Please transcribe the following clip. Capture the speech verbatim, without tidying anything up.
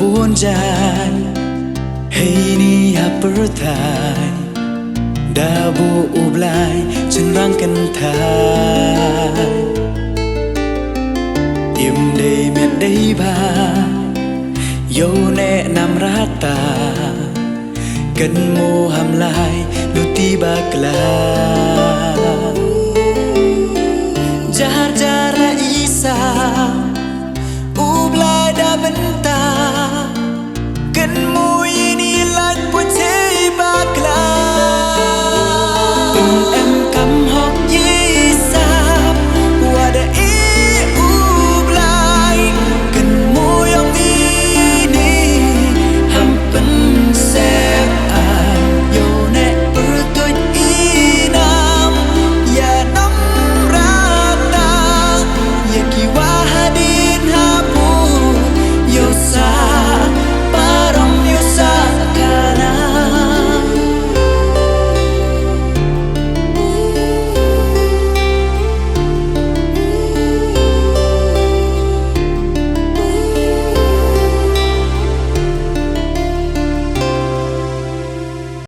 Bun jait heini ha pyrthai da buh u Blei shynrang kynthai. Im dei miat dei bha ïoh ne nam rata, kynmaw ham lai luti bakla.